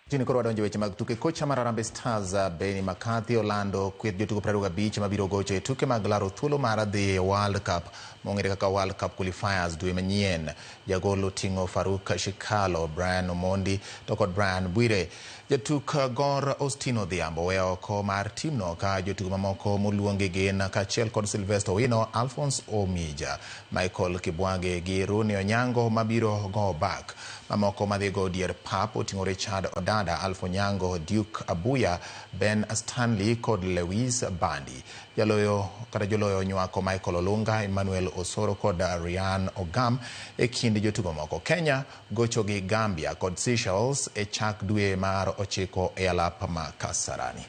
Tini koro wadonjo weche mag tuke. Kocha mar Harambee Stars Benni McCarthy olando kweth jotugo 25 mabiro gocho e tuke mag laro thuolo mar dhi e World Cup mong'ere kaka World Cup Qualifiers dwe manyien. Jagol oting'o Faruk Shikalo, Brian Omondi to kod Brian Bwire. Jatuk Gor Austin Odhiambo oweyo oko mar timno ka jotugo mamoko moluongi gin kaachiel kod Sylvester Owino, Alphonse Omija, Michael Kibwage gi Rooney Onyango mabiro go back. Mamoko madhi go dier pap oting'o Richard Odada, Alpha Onyango, Duke Abuya, Ben Stanley kod Lewis Bandi. Jaloyo kata joloyo nywako Michael Olunga, Emmanuel Osoro kod Ryan Ogam e kind jotugo moko. Kenya gocho gi Gambia kod Seychelles e chak dwe mar 9 e alap ma Kasarani.